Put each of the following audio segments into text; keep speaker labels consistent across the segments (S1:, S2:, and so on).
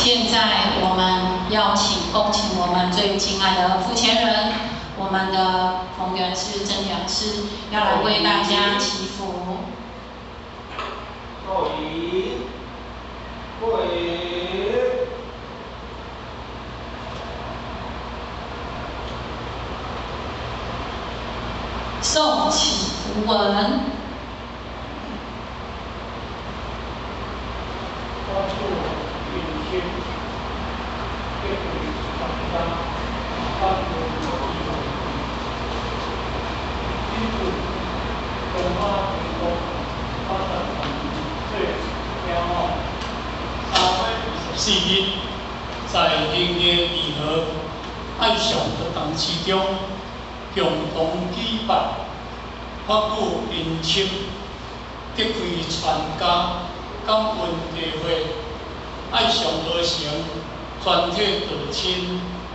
S1: 現在我們要請恭請我們最敬愛的傅前人，我們的馮講師、鄭講師要來為大家祈福。誦祈福文。
S2: 3月24日，在興藝義和愛上佛堂之中，共同舉辦法語恩賜德惠傳家感恩大會，愛上和成全體道親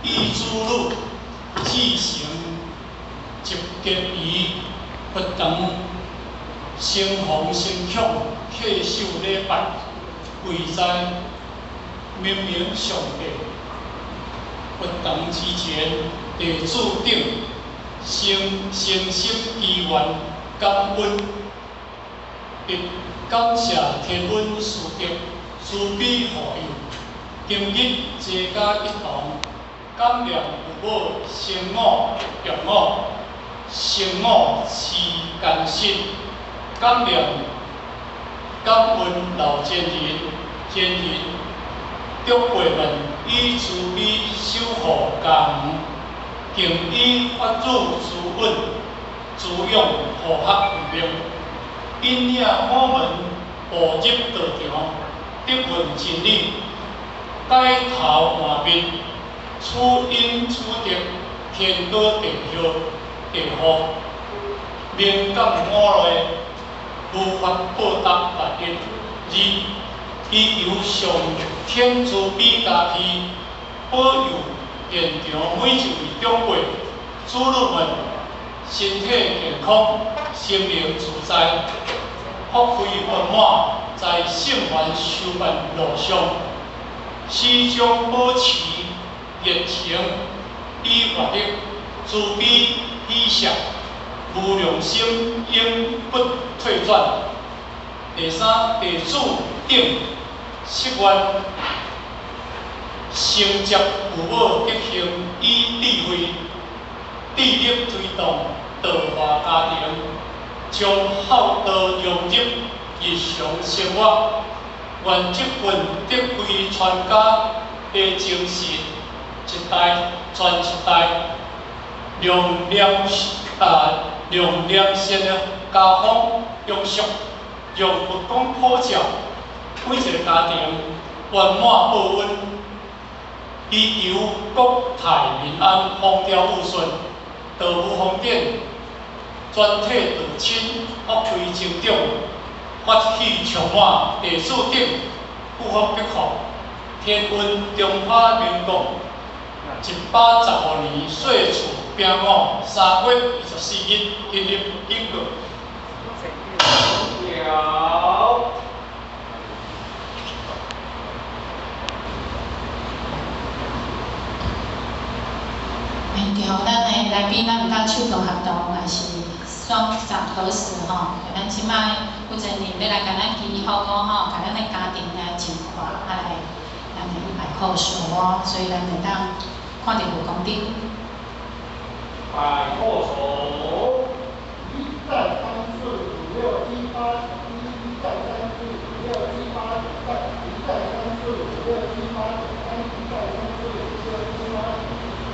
S2: 與子女志誠集結於佛堂，誠惶誠恐稽首禮拜，跪在明明上帝佛堂之前，地主頂誠誠心祈願感恩，亦感謝天恩師德慈悲護佑。今日齊家一同感念父母生我養我，生我飼艱辛，感念感恩老前人前人長輩們以慈悲守護家園，更以法主慈恩滋養和合為命，引領我們步入道場，得聞真理，改頭換面，處因處德，天高地厚，地厚，明感五內，如法報答萬一。二，祈求上天慈悲加被，保佑現場每一位長輩、子女們身體健康、生命自在、福慧圓滿，在聖凡修辦路上始終保持熱誠與活力，慈悲喜捨，無量心永不退轉。第三，地主頂誓願承接父母德行與智慧，致力推動道化家庭，將孝道融入日常生活。願這份德惠傳家的精神，一代傳一代，讓良善的家風永續，讓佛光普照每一個家庭圓滿報恩，祈求國泰民安、風調雨順、道務方便，全體道親福慧增長，法喜充滿，地主頂有福必福，天恩中華民國115年歲次丙午3月24日，今日警告。
S1: 對，咱的來賓，咱毋當手動合同，也是雙掌合十吼。咱這擺負責人欲來共咱祈福講吼，共咱的家庭來淨化，啊來，咱來拜叩首哦，所以咱會當看著佛光頂。
S3: 拜叩首。
S4: 一再三四五六七八九一，一再三四五六七八九二，一再三四五六七八九三，一再三四五六七八九，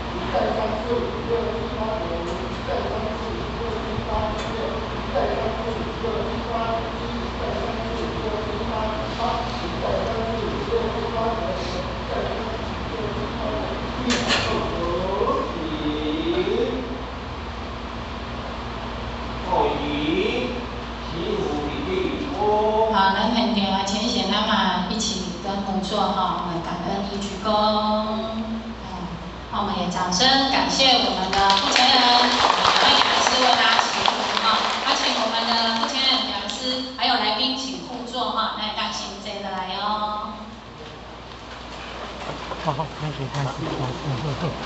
S4: 一再三四五六七八九，一再三四五六七八九六，一再三四五六七八九七，一再三四五六七八九八，一再三四五六七八九九，一再三四五六七八九，一
S1: 好，咱現場的淺顯咱嘛一起跟合作哈，我們感恩一鞠躬。好，我們也掌聲感謝我們的傅前人、兩位講師為大家祈福哈。而請我們的傅前人講師還有來賓請互坐哈，來大家先坐下來哦。
S5: 好，開始開始開始。